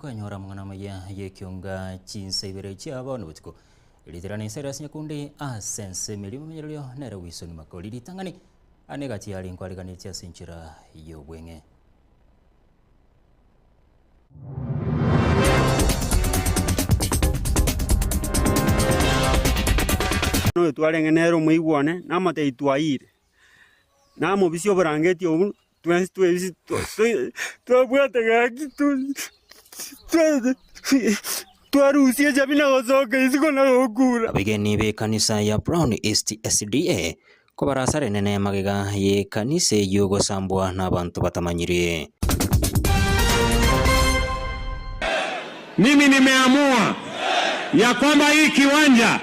koyanyora amang'ana amaya y'ekionga chinsa ibere chia bono botuko. Ritirana inse ere ase nyakundi ase ensemo eria omomenyererio nere Wilson Makori ritang'ani ane egati yare nkwariganetie ase enchera y'obweng'e. Oyo twarenge nere omoigwa one, namotebia twaiyire, namobisia oborangeti obwo, twensi twebisi twabwate gaki twarusia echabi na gosoka isiko na gokura. Abegeni b'ekanisa ya Brown East SDA kobarasare nene magega y'ekanisa eyio gosambwa n'abanto batamanyiri. Mimi nimeamua ya kwamba hii kiwanja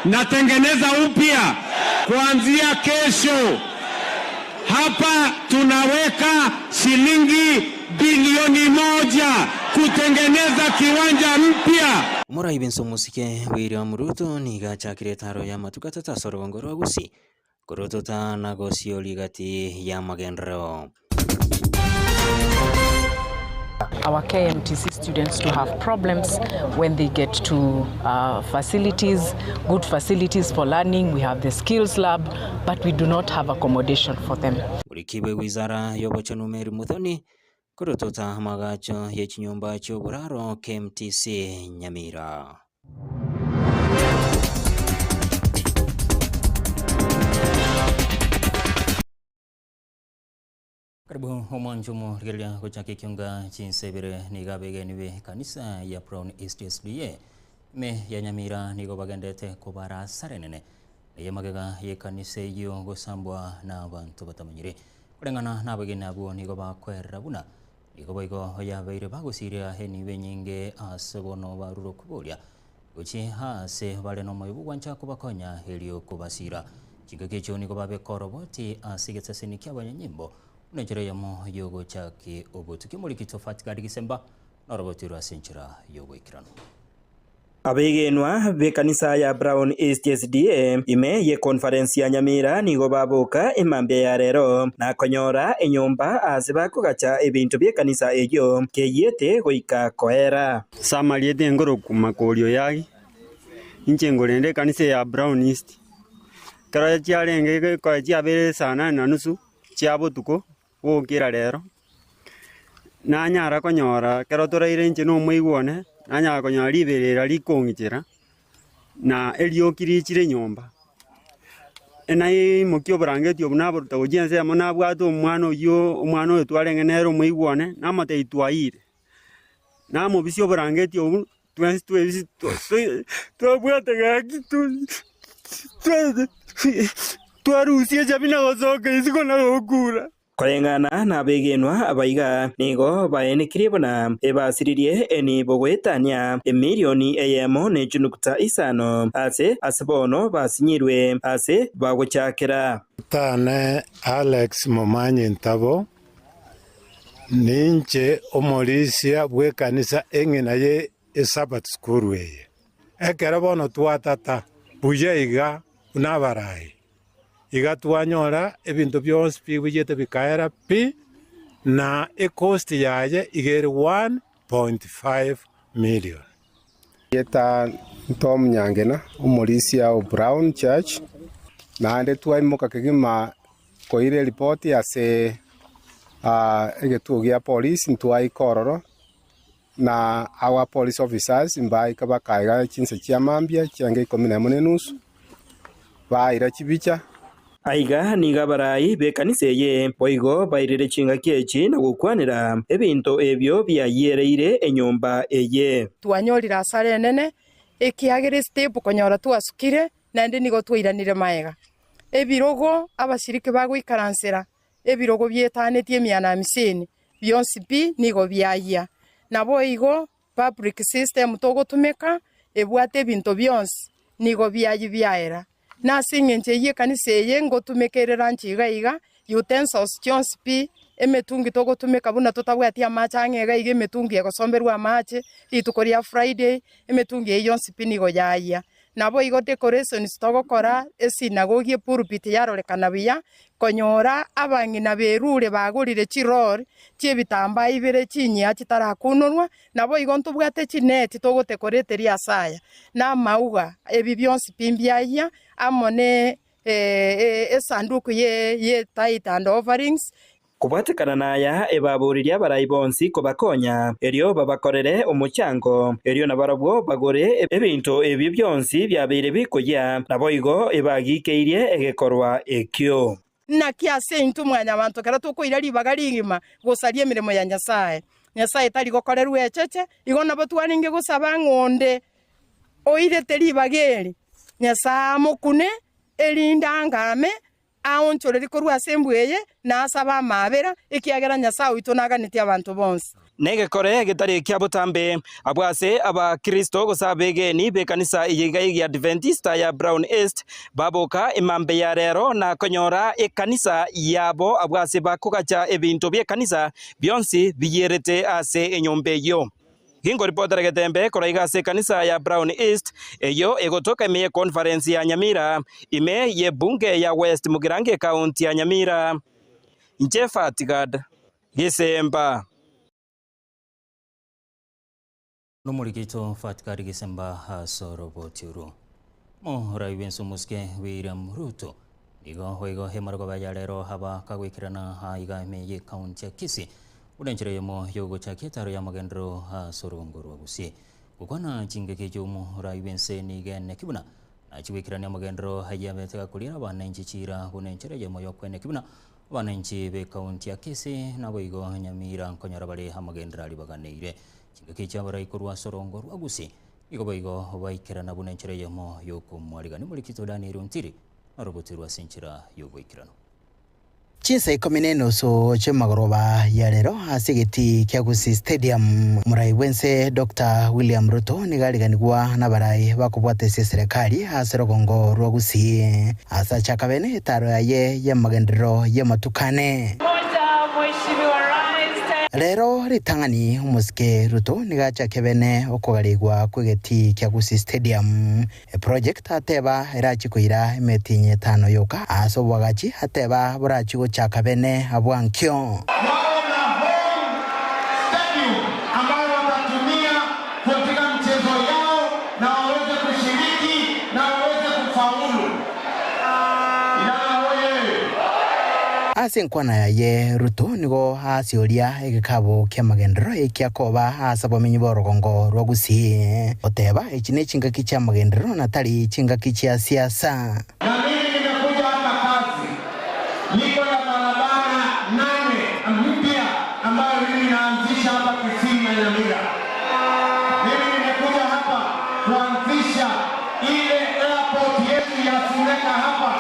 natengeneza upya kuanzia kesho. Hapa tunaweka shilingi bilioni moja kutengeneza kiwanja mpya. Omorai bw'ense omosike William Ruto nigo achakire etaro y'amatuko atato ase orogongo rwa Gusii korotota na gosioria gati y'amagenderero. our KMTC students to have problems when they get to uh, facilities, good facilities for learning. We have the skills lab, but we do not have accommodation for them. Oriki bwe wizara y'obochenu Mary Muthoni korotota amagacho ye chinyomba chi'oboraro KMTC Nyamira. Karibu omwancho omorigereria gochaka ekionga chinsa ibere nigo abegeni be ekanisa ya Brown East SDA ime ya Nyamira nigo bagendete kobara asara enene eye magega y'ekanisa eyio gosambwa na abanto batamanyiri. Koreng'ana na abegeni abwo nigo bakoerera buna nigo boigo yabeire bagosiria enibo enyinge ase bono barure okoboria Gochia aase bare nomoyo bw'ogwancha kobakonya erio kobasiira. Chingaki echio nigo babeka oroboti ase egesaseni ki'abanyanyimbo buna enchera eyemo y'ogochaki obotuki. Omoriki Tofati Gadi Gisemba noroboti rwe ase enchera y'ogoikeranu. Abegenwa b'ekanisa ya Brown East SDA ime y'econference ya Nyamira nigo baboka emambia ya rero na konyora enyomba aase bakogacha ebinto bi'ekanisa eyio keyiete goika koera. Ase amarieta engoro makori oyagi, inche nkorenda ekanisa eye ya Brown East. Ekero chiarenge ekero chiabeire saa nane na nusu chia botuko, gokera rero, nanyara konyora ekero toraire inche na omoigwa one, nanyara konyora riberera rikong'ichera, na erioki richire nyomba. Naimokia oborangeti obwo naboruta gochia ensemo nabwate omwana oywo, omwana oyo twarenge nere omoigwa one, namotebia twaiyire. Namobisia oborangeti obwo, twensi twebisi twabwate gaki twarusia echabi na gosoka isiko na gokura. Koreng'ana nabegenwa abaiga nigo baenekirie buna ebasiririe enibo goetania emilioni eyemo ne chinukuta isano ase ase bono basinyirwe ase bagochakera. Tane Alex Momanyi Ntabo, Ninche omorisia bw'ekanisa eng'ina ye Esabato School eye. Ekero bono twatata buya iga buna abarai, iga twanyora ebinto bionsi bibuyete bikaera pi, na ecost yaye iga ere 1.5 million. Erieta Tom Nyangena, omorisia o Brown Church, naende twaimoka kegima Koira eripoti ase egetuo gia polisi ntwaika ororo, na our police officers mbaika bakaiga chinsa chia mambia chianga ikomi na emo na enusu, baira chibicha. Aiga nigo abarai b'ekanisa eye boigo bairire chingaki echi na gokwanera ebinto ebio biayiereire enyomba eye. Twanyorire asara enene, ekiagera estep konyora twasukire, naende nigo twairanire magega. Ebirogo abashiriki bagoikaransera, ebirogo bietanetie emia na hamsini, bionsi pi nigo biayia. Naboigo public system togotumeka ebwate ebinto bionsi nigo biayia biaera. Na ase engencho eyio ekanisa eye ngotumeka ere lunch iga iga, utensils chionsi pi, emetungi togotumeka buna totabwati amache ang'e iga iga emetungi egosomberwa amache rituko ria Friday, emetungi eyio yonsi pi nigo yayia. Naboigo decorations togokora esinagogi epulpit yarorekana buya, konyora abang'ina berure bagorire chiroll chi'ebitambaa ibere chinyia chitarakunorwa, naboigo ntobwate chineti togotekoreteria ase aya, na amauga, ebi bionsi pi mbiayia, amo ne esanduku ye tithe and offerings. Kobwatekana naya, ebaboririe abarai bonsi kobakonya, erio babakorere omochango, erio nabarabwo bagore ebinto ebio bionsi biabeire bikoyia, naboigo ebagikeirie egekorwa ekio. Naki ase intwe mwanyabanto ekero tokoira ribaga rigima gosaria emeremo ya Nyasae, Nyasae tari gokorerwa echeche, igo nabo twarenge gosaba ng'a onde oirete ribaga eri, Nyasae amokune, erinde angame aonchorerie korwa ase embwa eye, na asabe amaabera, ekiagera Nyasae oito naganetie abanto bonsi. Negekore getari ekia botambe, abwo ase Abakristo gose abegeeni b'ekanisa eye iga y'Egiadventista ya Brown East baboka emambia ya rero na konyora ekanisa yabo abwo ase bakogacha ebinto bi'ekanisa bionsi biyierete ase enyomba eyio. Ginkoripotera getembe korwa iga ase ekanisa ya Brown East eyio egotoka ime y'econference ya Nyamira ime y'ebunge ya West Mugirango ekaunti ya Nyamira. Inche Fatgad Gisemba. Nomorikito Fatgad Gisemba ase oroboti orwo. Morai bw'ense omosike William Ruto nigo boigo emorogoba ya rero aba kagoikerana aiga ime y'ecounty ya Kisii buna enchera eyemo y'ogochakia etaro y'amagenderero ase orogongo rwa Gusii. Gokwana chingaki echio omorai bw'ense nigo eneki buna nachie goikerania amagenderero ayio abete gakoriera abananchi chiira buna enchera eyemo y'okweneki buna abananchi b'ecounty ya Kisii naboigo Nyamira nkonyora bare amagenderero aria baganeire. Chingaki echio abarai korwa ase orogongo rwa Gusii Nigo boigo baikerana buna enchera eyemo y'okomwarigania omorikito Danieli Ontiri norobotirwe ase enchera y'oboikeranu. Chinsa ikomi na enusu chi'emagoroba ya rero ase egetii kia Gusii Stadium, morai bw'ense Doctor William Ruto nigo ariganigwa nabarai bakobwata ase eserekari ase rogongo rwa Gusii ase achaka bene etaaro yaye y'amagenderero y'amatuko ane. Rero ritang'ani omosike Ruto nigo achake bene okogarigwa kw'egetii kia Gusii Stadium. Eproject ateba erachie koira emetienyi etano yoka ase oboagachi ateba borachie gochaka bene abwo ankio. Wawe na home stadium ambayo watatumia katika mchezo yao na waweze kushiriki na waweze kufaulu. Idara hoye! Ase enkwana yaye Ruto nigo aasioria egekabo ki'amagenderero ekia koba ase abamenyi b'orogongo rwa Gusii, goteba echi nechingaki chi'amagenderero na tari chingaki chia siasa. Na mimi nimekuja hapa kazi, niko na barabara nane mpya ambayo mimi naanzisha hapa Kisii na Nyamira. Mimi nimekuja hapa kuanzisha ile airport yetu ya Suneka hapa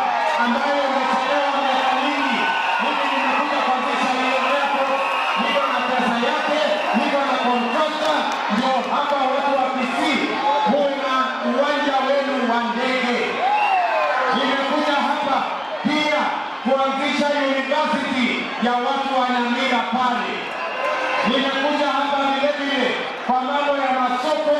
ambayo imechelewa miaka mingi. Mimi nimekuja kuanzisha hiyo airport, niko na pesa yake, niko na contractor, ndio hapa watu wa Kisii muwe na uwanja wenu wa ndege. Nimekuja hapa pia kuanzisha university ya watu wa Nyamira pale. Nimekuja hapa vile vile kwa mambo ya masoko,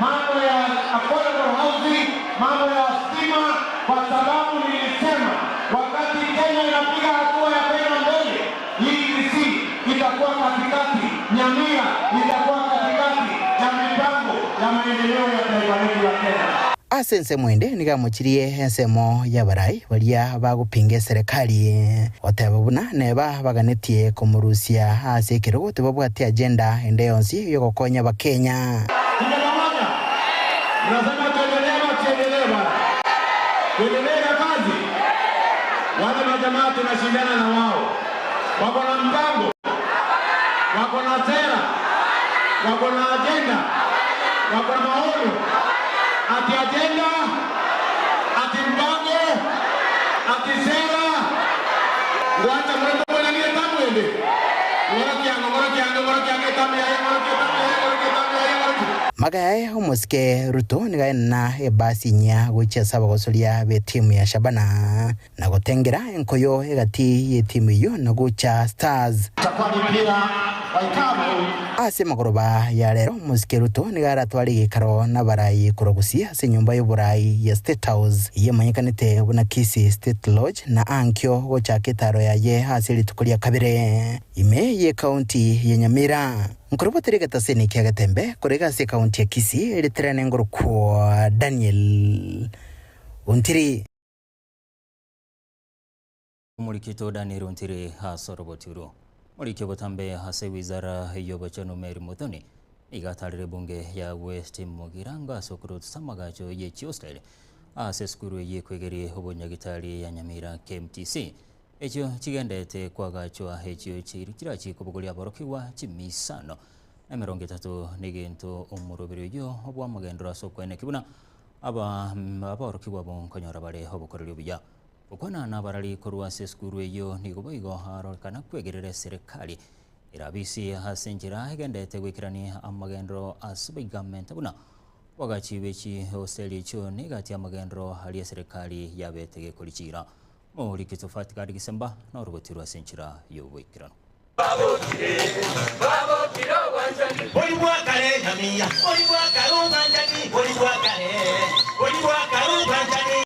mambo ya affordable housing, mambo ya stima, kwa sababu nilisema wakati Kenya inapiga hatua ya kwenda mbele, hii Kisii itakuwa katikati, Nyamira itakuwa katikati ya mipango ya maendeleo ya taifa letu la Kenya. Ase ensemo ende nigo amochirie ensemo y'abarai baria bagopinga eserekari, goteba buna neba baganetie komorusia ase ekerogo tibabwati agenda ende yonsi y'ogokonya Abakenya. Tuko pamoja? Mnasema tuendelee ama tusiendelee bwana? Tuendelee na kazi? Wale majamaa tunashindana na wao, wako na mpango, wako na sera, wako na ajenda, wako na maono. Ati ajenda, ati mpango, ati sera. Ngwacha mrembo bwana niye tamwende. Ngoro kiango, ngoro kiango, ngoro kiango, tamu yaye, ngoro kiango, tamu yaye, ngoro kiango, tamu yaye, ngoro kiango. Magae omosike Ruto nigo aenena ebasi inyia gochia ase abagosoria b'etimu ya Shabana na gotengera enkoyo egati y'etimu eyio na gocha Stars. Itakuwa mipira. Ase emegoroba ya rero, Omosike Ruto nigo aratware egeikaro nabarai korwa Gusii ase enyomba y'oborai ya State House eyio emanyekanete buna Kisii State Lodge na ankio gochaka etaaro yaye ase rituko ria kabere ime y'ekaunti ya Nyamira. Nkorobotera egetaseni kia Getembe korwa iga ase ekaunti ya Kisii ritirane ngorokwa Daniel Ontiri. Omorikito Daniel Ontiri ase oroboti orwo. Omoriki obotambe ase wizara y'obochenu Mary Muthoni nigo atarire ebunge ya West Mugirango ase okorotisa amagacho ye chihostel ase esukuru eyio ekoegeria obonyagitari ya Nyamira KMTC. Echio chigendete koagachwa echio chiri chirachi kobogoria aborokigwa chimisano na emerongo etato negento omoroberi oyio bw'amagendero ase okweneki buna aba aborokigwa abwo nkonyora bare obokoreri obuya. Gokwana nabarari korwa ase esukuru eyio nigo boigo arorekana kwegerera eserekari erabisi ase enchera egenderete goikerania amagenderero ase baigamenta buna obwagachi bwe chihosteli echio negati y'amagenderero aria eserekari yabete gekorichiira. Moriki Tofati Gadi Gisemba noroboti rwa ase enchera y'oboikeranu.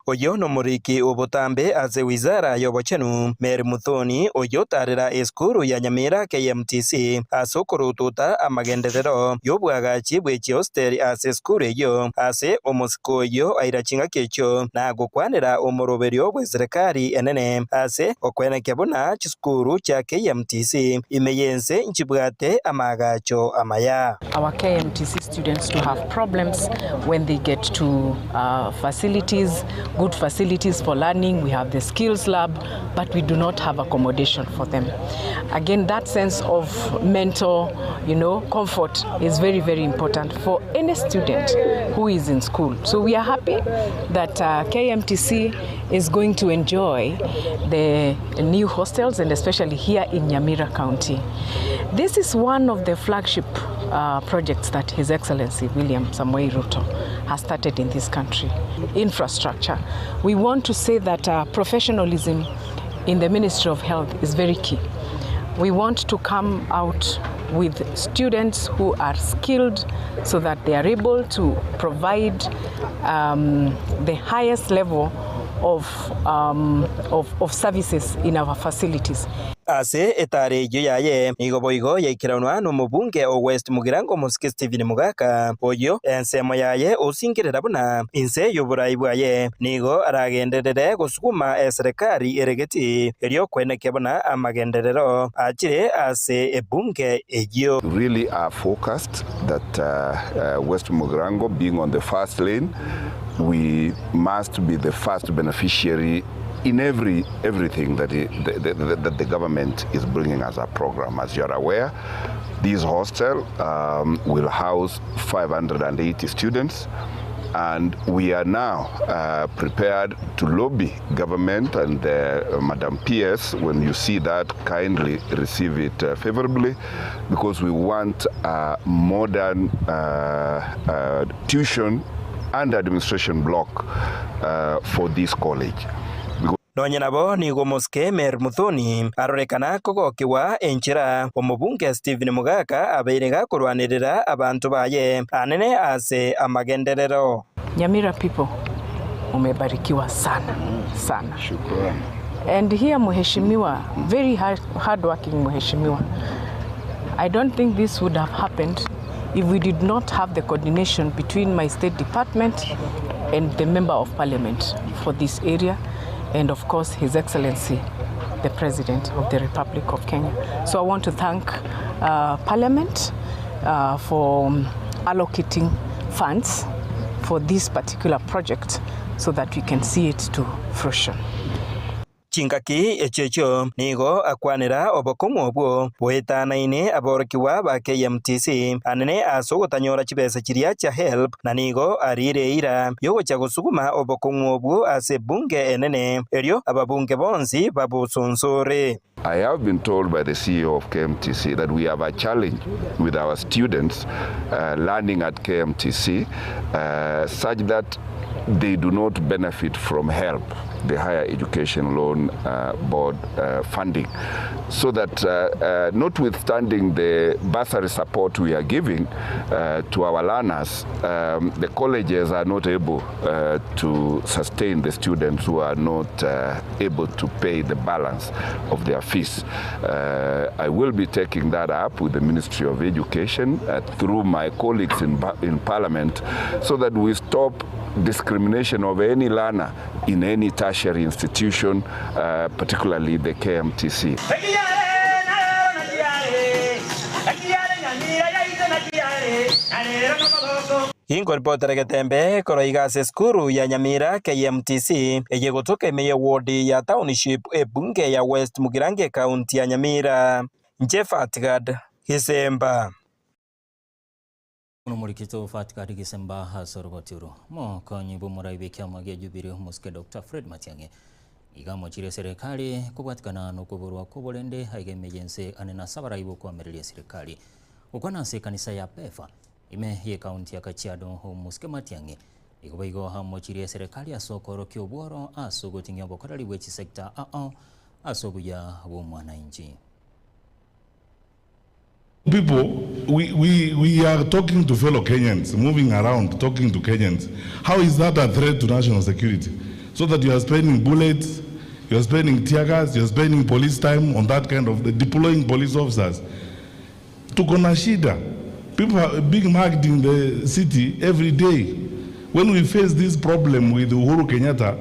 Oyio nomoriki obotambe ase wizara y'obochenu, Mary Muthoni, oyio otarera esukuru ya Nyamira KMTC ase okorututa amagenderero y'obwagachi bwe chihosteli ase esukuru eyio. Ase omosiko oyio aira chingaki echio na gokwanera omoroberio bw'eserekari enene ase okwenekia buna Chisukuru chia KMTC ime y'ense nchibwate amaagacho amaya. Our KMTC students to have problems when they get to facilities, good facilities for learning, we have the skills lab, but we do not have accommodation for them. Again, that sense of mental, you know, comfort is very, very important for any student who is in school. So we are happy that KMTC is going to enjoy the new hostels and especially here in Nyamira County. This is one of the flagship projects that His Excellency William Samoei Ruto has started in this country. Infrastructure. We want to say that professionalism in the Ministry of Health is very key. We want to come out with students who are skilled so that they are able to provide um, the highest level of, um, of, of services in our facilities. Ase etaara eyio yaye nigo boigo yaikeranwa nomobunge o West Mugirango Omosike Stephen Mogaka, oyio ensemo yaye osingerera buna inse y'oborai bwaye nigo aragenderere gosuguma eserekari ere geti erio kwenekia buna amagenderero achire ase ebunge eyio. Really are focused that West Mugirango being on the first lane we must be the first beneficiary in every everything that, the, the, that the government is bringing as a program. As you are aware, this hostel um, will house 580 students and we are now uh, prepared to lobby government and uh, Madam PS, when you see that, kindly receive it uh, favorably because we want a modern uh, uh, tuition and administration block uh, for this college. Nonya nabo nigo omosike Mary Muthoni arorekana kogokigwa enchera omobunge Stephen Mugaka abeire gakorwanerera abanto baye anene ase amagenderero. Nyamira people mumebarikiwa sana sana. And here Mheshimiwa, very hard, hardworking Mheshimiwa. I don't think this would have happened if we did not have the coordination between my state department and the member of parliament for this area and of course His Excellency the President of the Republic of Kenya. So I want to thank uh, Parliament uh, for allocating funds for this particular project so that we can see it to fruition. Chingaki echio echio nigo akwanera obokong'u obwo boetanaine aborokigwa ba KMTC anene ase ogotanyora chibesa chiria chia HELB na nigo ariire eira y'ogochia gosuguma obokong'u obwo ase ebunge enene erio ababunge bonsi babosonsore. I have been told by the CEO of KMTC that we have a challenge with our students uh, learning at KMTC uh, such that they do not benefit from help, the higher education loan Education Board funding so that notwithstanding the bursary support we are giving to our learners, the colleges are not able to sustain the students who are not able to pay the balance of their fees. I will be taking that up with the Ministry of Education through my colleagues in, in Parliament so that we stop discrimination of any learner in any tertiary institution, particularly the KMTC. Inkoripotera Getembe korwa iga ase esukuru ya Nyamira KMTC eye egotoka ime ye ward ya Township ebunge ya West Mugirango ekaunti ya Nyamira. Inche Fatgad Gisemba. Omorikito Fatgad Gisemba ase oroboti oro. Omokonyi bw'omorai bw'ekiama gia Jubilee Omosike Doctor Fred Matiang'i nigo amochire eserekari kobwatikana nokoborwa kw'oborende aiga ime y'ense ane nase abarai b'okoamereria eserekari. Gokwana ase ekanisa ya Pefa Ime y'ekaunti ya Kajiado, Omosike Matiang'i nigo boigo amochirie eserekari ase okoorokia obworo ase ogoting'ia obokoreri bwe chisecta ao ase obuya bw'omwananchi. People, we, we, we are talking to fellow Kenyans, moving around, talking to Kenyans. How is that a threat to national security? So that you are spending bullets, you are spending tear gas, you are spending police time on that kind of, deploying police officers. Tuko na shida. People are being mugged in the city every day. When we faced this problem with Uhuru Kenyatta,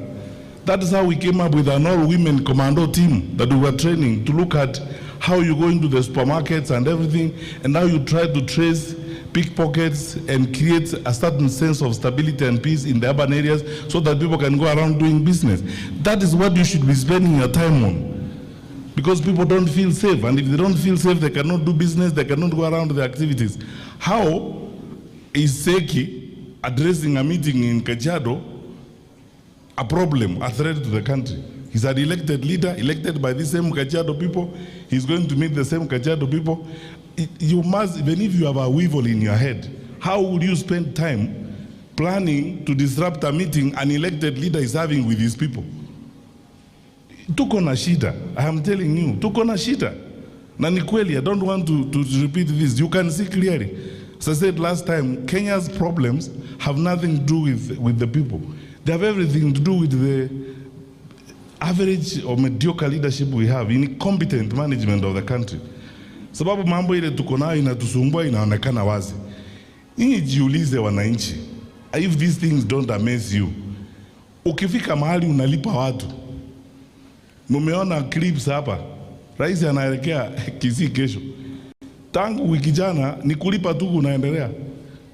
that is how we came up with an all-women commando team that we were training to look at how you go into the supermarkets and everything, and how you try to trace pickpockets and create a certain sense of stability and peace in the urban areas so that people can go around doing business. That is what you should be spending your time on. Because people don't feel safe, and if they don't feel safe, they cannot do business, they cannot go around their activities. How is Seki addressing a meeting in Kajiado a problem, a threat to the country? He's an elected leader, elected by the same Kajiado people. He's going to meet the same Kajiado people. You must, even if you have a weevil in your head, how would you spend time planning to disrupt a meeting an elected leader is having with his people? Tuko na shida. I am telling you, tuko na shida. Na ni kweli, I don't want to, to repeat this. You can see clearly. As I said last time, Kenya's problems have nothing to do with, with the people. They have everything to do with the average or mediocre leadership we have, incompetent management of the country. Sababu mambo ile tuko nayo inatusumbua inaonekana wazi. Nyinyi jiulize wananchi, if these things don't amaze you. Ukifika mahali unalipa watu, mumeona clips hapa, rais anaelekea Kisii kesho. Tangu wiki jana ni kulipa tu kunaendelea,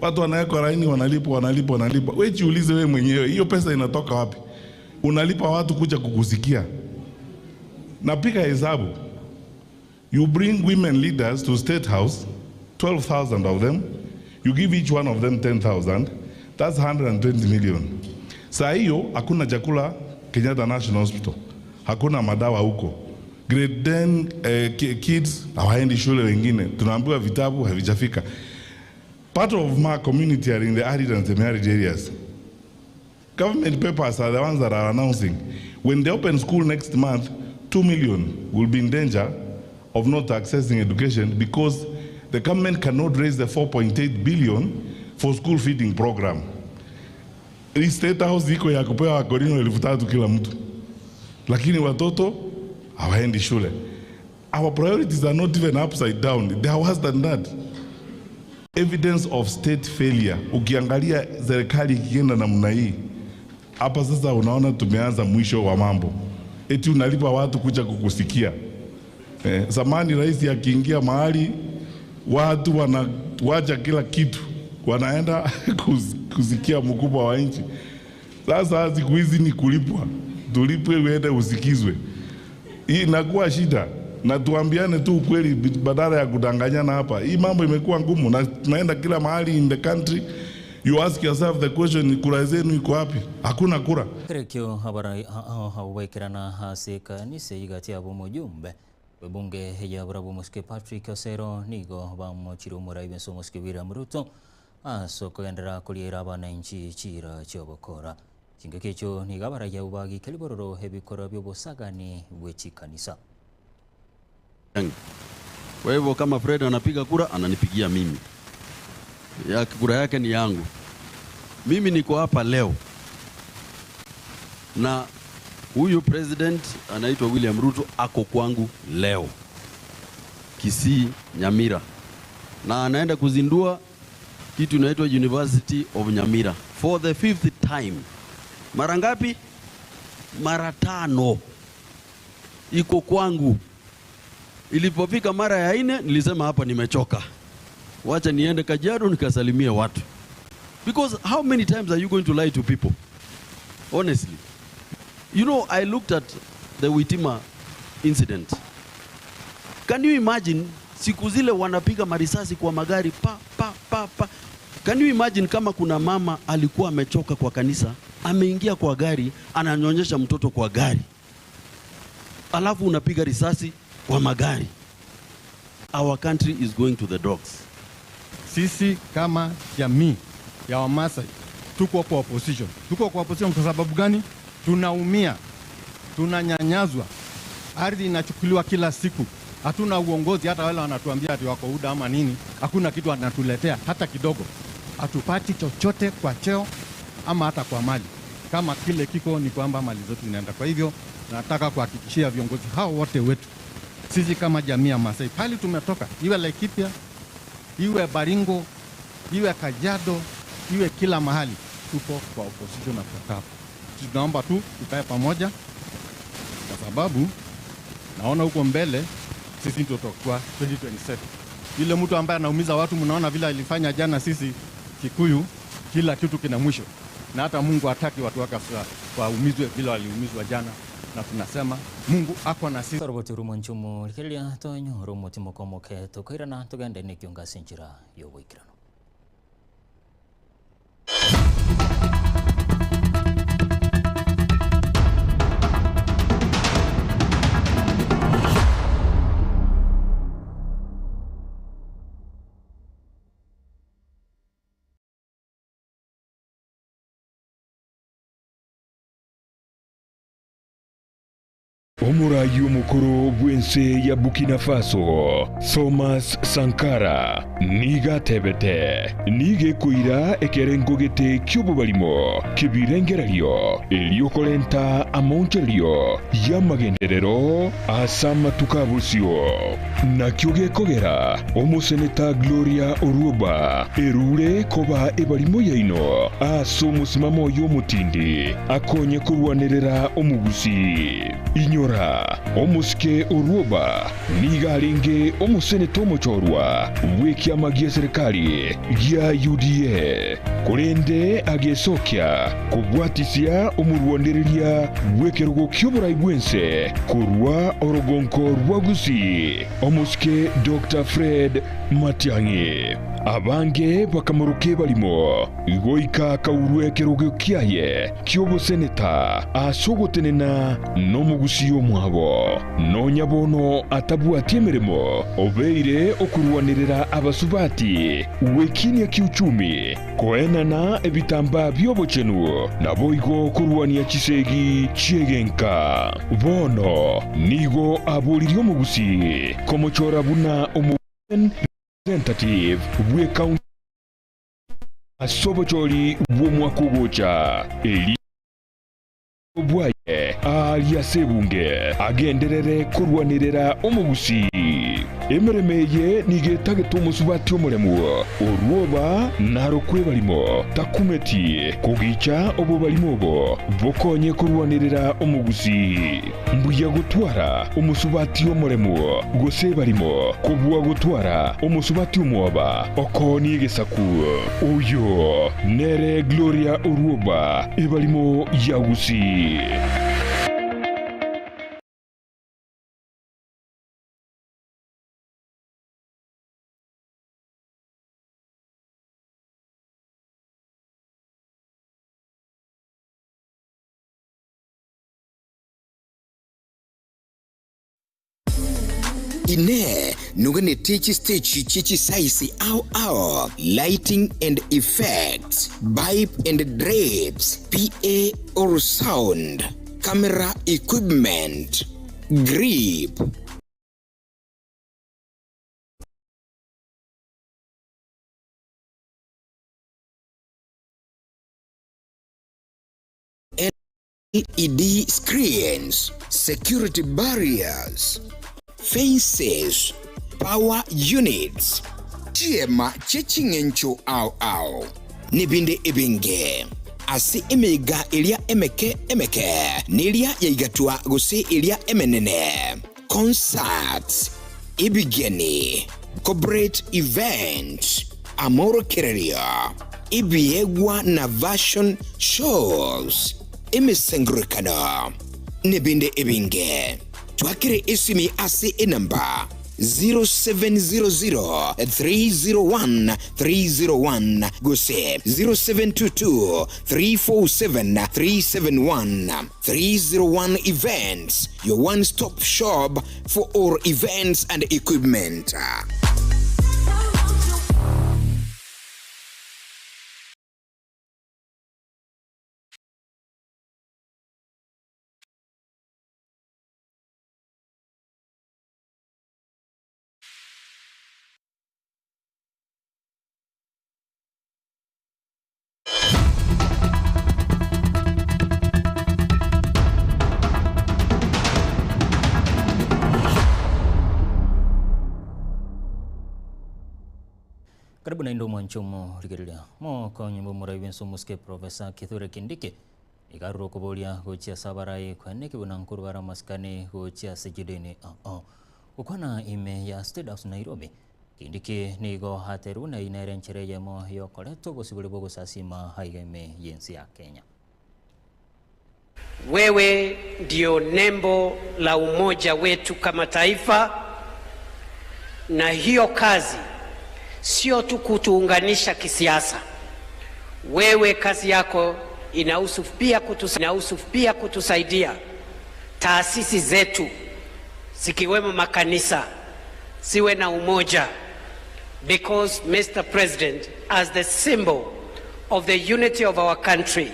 watu wanawekwa laini, wanalipwa, wanalipwa, wanalipwa. Wewe jiulize wewe mwenyewe, hiyo pesa inatoka wapi? Unalipa watu kuja kukusikia. Napiga hesabu, you bring women leaders to State House, 12,000 of them, you give each one of them 10,000, that's 120 million. Saa hiyo hakuna chakula Kenyatta National Hospital, hakuna madawa huko. Grade 10 eh, kids hawaendi shule, wengine tunaambiwa vitabu havijafika. Part of my community are in the arid and semi-arid areas. Government papers are the ones that are announcing. When they open school next month, 2 million will be in danger of not accessing education because the government cannot raise the 4.8 billion for school feeding program. Hii State House iko ya kupewa wakorino 3,000 kila mtu, lakini watoto hawaendi shule. Our priorities are not even upside down. They are worse than that. Evidence of state failure. Ukiangalia serikali ikienda namna hii hapa sasa, unaona tumeanza mwisho wa mambo, eti unalipa watu kuja kukusikia. Eh, zamani rais akiingia mahali watu wanawacha kila kitu wanaenda kusikia mkubwa wa nchi. Sasa siku hizi ni kulipwa, tulipwe uende usikizwe. Hii inakuwa shida, na tuambiane tu ukweli badala ya kudanganyana hapa. Hii mambo imekuwa ngumu na tunaenda kila mahali in the country. You ask yourself the question, kura zenu iko wapi? Hakuna kura. Kerekio abarai hauwaikerana ase ekanisa igati abo omojumbe bw'ebunge ya Burabwo Omosike Patrick Osero nigo bamochire omorai bw'ense Omosike William Ruto ase okogenderera koriera abananchi chiira chi'obokora. Chingaki echio nigo abarai abwo bagikeria bororo ebikorwa bi'obosagani bwe chikanisa. Kwa hivyo kama Fred anapiga kura ananipigia mimi, ya kura yake ni yangu. Mimi niko hapa leo na huyu president anaitwa William Ruto ako kwangu leo Kisii Nyamira, na anaenda kuzindua kitu inaitwa University of Nyamira for the fifth time. Mara ngapi? Mara tano. Iko kwangu. Ilipofika mara ya nne nilisema hapa nimechoka, wacha niende Kajiado nikasalimie watu, because how many times are you going to lie to people? Honestly, you know, I looked at the Witima incident. Can you imagine siku zile wanapiga marisasi kwa magari pa pa pa pa. Can you imagine kama kuna mama alikuwa amechoka kwa kanisa, ameingia kwa gari, ananyonyesha mtoto kwa gari, alafu unapiga risasi kwa magari. Our country is going to the dogs. Sisi kama jamii ya Wamasai tuko kwa opposition. Tuko kwa opposition kwa sababu gani? Tunaumia, tunanyanyazwa, ardhi inachukuliwa kila siku, hatuna uongozi. Hata wale wanatuambia ati wako UDA ama nini, hakuna kitu wanatuletea hata kidogo. Hatupati chochote kwa cheo ama hata kwa mali. Kama kile kiko ni kwamba mali zetu zinaenda. Kwa hivyo nataka kuhakikishia viongozi hao wote wetu, sisi kama jamii ya Masai pali tumetoka, iwe Laikipia, iwe Baringo, iwe Kajiado, iwe kila mahali, tuko kwa opposition na tutakaa. Tunaomba tu tukae pamoja, kwa sababu naona huko mbele sisi ndio tutakuwa 2027. Yule mtu ambaye anaumiza watu, mnaona vile alifanya jana sisi Kikuyu, kila kitu kina mwisho, na hata Mungu hataki watu wake waumizwe vile waliumizwa jana, na tunasema Mungu ako na sisi. Toroboti rumonchumu rigereria tonyore omotimo omoke tokoirana togende nekio ase enchera ya oboikeranu. Omorai omokoro bw'ense ya Burkina Faso, Thomas Sankara, nigo atebete, Nigo ekoira ekerengo gete ki'obobarimo ki'ebirengererio, erio korenta amaonchorerio y'amagenderero ase amatuko a bosio. Nakio gekogera omoseneta Gloria Orwoba erure koba ebarimo yaino ase omosimamo oye omotindi akonye korwanerera omogusi. Inyora, omosike Orwoba nigo arenge omoseneta omochorwa bw'ekiama gia serikali gia UDA, korende agesokia kobwatisia omorwanereria bw'ekerogo ki'oborai bw'ense korwa orogonko rwa Gusii, omosike Doctor Fred Matiang'i. Abange bakamoroka ebarimo, goika akaurwa ekerogo kiaye ki'oboseneta ase ogotenena nomogusii omwabo. Nonya bono atabwati emeremo, obeire okorwanerera abasubati gwekinia kiuchumi, koenana ebitambaa bi'obochenu, naboigo korwania chisegi chi'egenka. Bono nigo aboririe omogusii komochora buna omo Representative bw'ecounty ase obochori bw'omwaka ogocha, erio bwaye aaria ase ebunge agenderere korwanerera omogusii. Emeremo eye nigo etagete omosubati omoremu, orwoba narokwe ebarimo, takumeti kogicha obobarimo obo bokonye korwanerera omogusii. Mbuya gotwara omosubati omoremu gose ebarimo kobua gotwara omosubati omwoba okoonie egesaku. Oyo nere Gloria Orwoba, ebarimo ya Gusii. Inee! Noganetie chisteji chie chisaisi ao ao, lighting and effects, bipe and drapes, PA or sound, camera equipment, grip? LED screens, security barriers, fences, power units, chiema chie ching'encho ao ao, nebinde ebinge. Ase emeiga eria emeke emeke, neria yaigatwa gose eria emenene, concerts, ebigeni, corporate events, amorokererio, ebiegwa na fashion shows, emesangererekano, nebinde ebinge. Twakere esimi ase enamba 0700 301 301 gose 0722 347 371. 301 Events, your one stop shop for all events and equipment. Karibu naende omwanche omorigereria mokonyi bw'omorai bw'ense omosike Professor Kithure Kindiki nigo arure okoboria gochia ase abarai koeneki buna nkorwa bare amasikani gochia ase chidini oo. Gokwana ime ya State House Nairobi, Kindiki nigo aterwe buna eyio nere enchera eyemo y'okoreta obosibore bw'ogosasima aiga ime y'ense ya Kenya. Wewe ndio nembo la umoja wetu kama taifa, na hiyo kazi sio tu kutuunganisha kisiasa. Wewe kazi yako inahusu pia kutus, inahusu pia kutusaidia taasisi zetu zikiwemo makanisa ziwe na umoja because Mr. President, as the symbol of the unity of our country,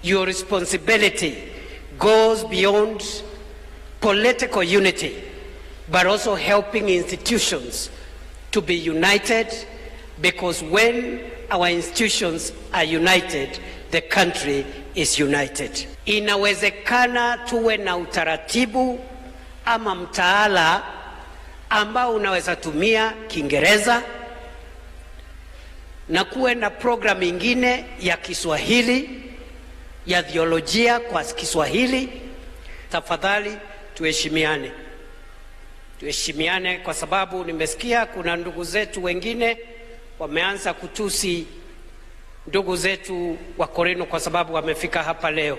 your responsibility goes beyond political unity, but also helping institutions to be united, because when our institutions are united, the country is united. Inawezekana tuwe na utaratibu ama mtaala ambao unaweza tumia Kiingereza na kuwe na programu ingine ya Kiswahili ya theolojia kwa Kiswahili. Tafadhali tuheshimiane, tuheshimiane, kwa sababu nimesikia kuna ndugu zetu wengine wameanza kutusi ndugu zetu wa Korino kwa sababu wamefika hapa leo.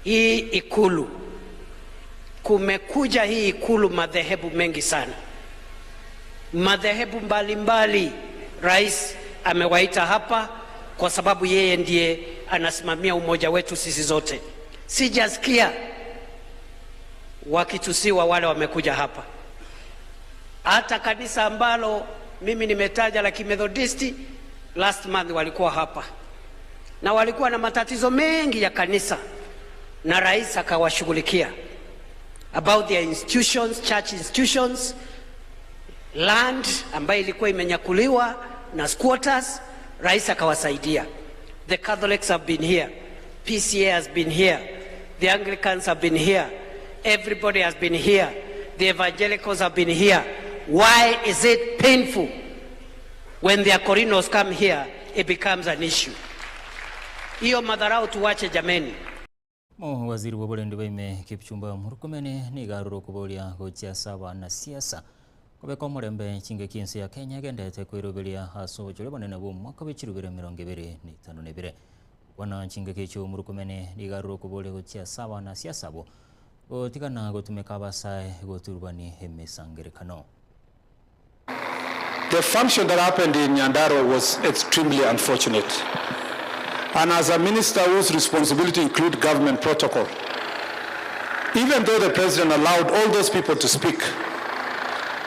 Hii Ikulu, kumekuja hii Ikulu madhehebu mengi sana, madhehebu mbalimbali. Rais amewaita hapa kwa sababu yeye ndiye anasimamia umoja wetu sisi zote. Sijasikia wakitusiwa wale wamekuja hapa. Hata kanisa ambalo mimi nimetaja la Kimethodisti last month walikuwa hapa na walikuwa na matatizo mengi ya kanisa, na rais akawashughulikia about their institutions, church institutions, land ambayo ilikuwa imenyakuliwa na squatters, rais akawasaidia. The Catholics have been here, PCA has been here, the Anglicans have been here, everybody has been here, the evangelicals have been here. Why is it painful when the Akorinos come here, it becomes an issue? Hiyo madharau tuwache jameni. Omowaziri bw'oborendi bwa ime Kipchumba Murkomen nigo arure okoboria gochia ase abanasiasa kobeka omorembe chingaki ense ya Kenya egenderete koiroberia ase obochori obonene bwa omwaka bwe chirubere emerongo ebere na etano na ebere. Gokwana chingaki echio Murkomen nigo arure okoboria gochia ase abanasiasa abwo gotigana gotumeka abasae goturubani emesangerekano. The function that happened in Nyandarua was extremely unfortunate. And as a minister whose responsibility include government protocol, even though the president allowed all those people to speak,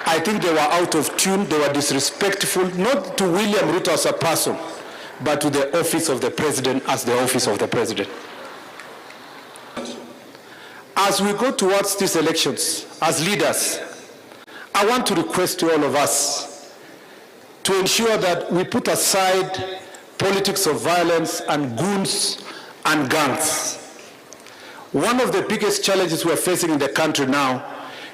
I think they were out of tune, they were disrespectful, not to William Ruto as a person, but to the office of the president as the office of the president. As we go towards these elections, as leaders, I want to request to all of us to ensure that we put aside politics of violence and goons and gangs. One of the biggest challenges we are facing in the country now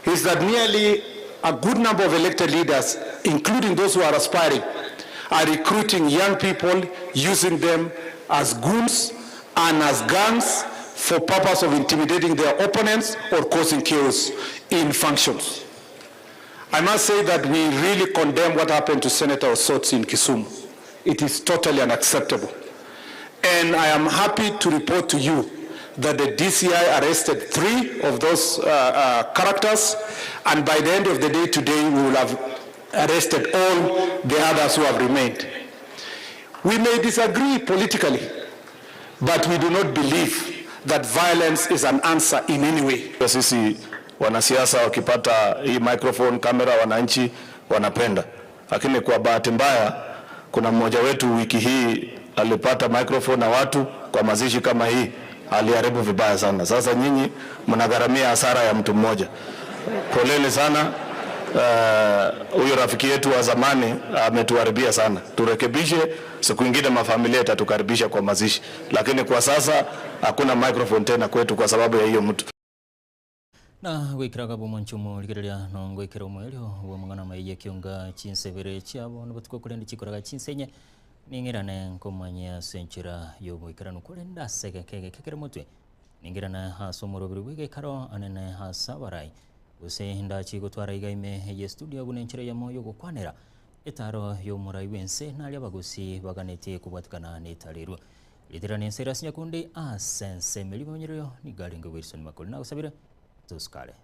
is that nearly a good number of elected leaders, including those who are aspiring, are recruiting young people, using them as goons and as gangs for purpose of intimidating their opponents or causing chaos in functions. I must say that we really condemn what happened to Senator Osotsi in Kisumu. It is totally unacceptable. And I am happy to report to you that the DCI arrested three of those uh, uh, characters, and by the end of the day today, we will have arrested all the others who have remained. We may disagree politically, but we do not believe that violence is an answer in any way. Sisi wanasiasa wakipata hii microphone, kamera, wananchi wanapenda, lakini kwa bahati mbaya kuna mmoja wetu wiki hii alipata microphone na watu kwa mazishi kama hii aliharibu vibaya sana. Sasa nyinyi mnagharamia hasara ya mtu mmoja. Poleni sana. Huyo uh, rafiki yetu wa zamani ametuharibia sana. Turekebishe, siku ingine mafamilia itatukaribisha kwa mazishi, lakini kwa sasa hakuna microphone tena kwetu kwa sababu ya hiyo mtu. Na gwikiraga bomonchumo rigereria no ngwikira omwerio bwa omong'ana maiye kionga chinsebere chiabo nibotuko korende chikoraga chinsenye ning'irane nkomanya ase enchera ya oboikeranu korende ase egeke kekere motwe ning'irane ase omoroberi bwa egekaro anene ase abarai gose ndachi gotwara iga ime eye studio buna enchera yamo ya ogokwanera etaro ya omorai bwa ense naria abagosi baganetie kobwatikana na etarerwa ritirana ense erase nyakundi ase ense emerimo emenyererio nigo arenge Wilson Makori nagosabire tusikare.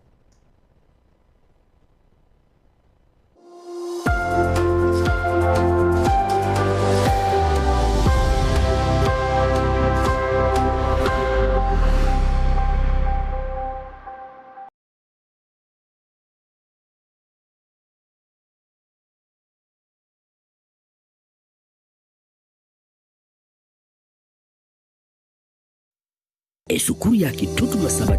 Esukuru ya Kitutu Masaba.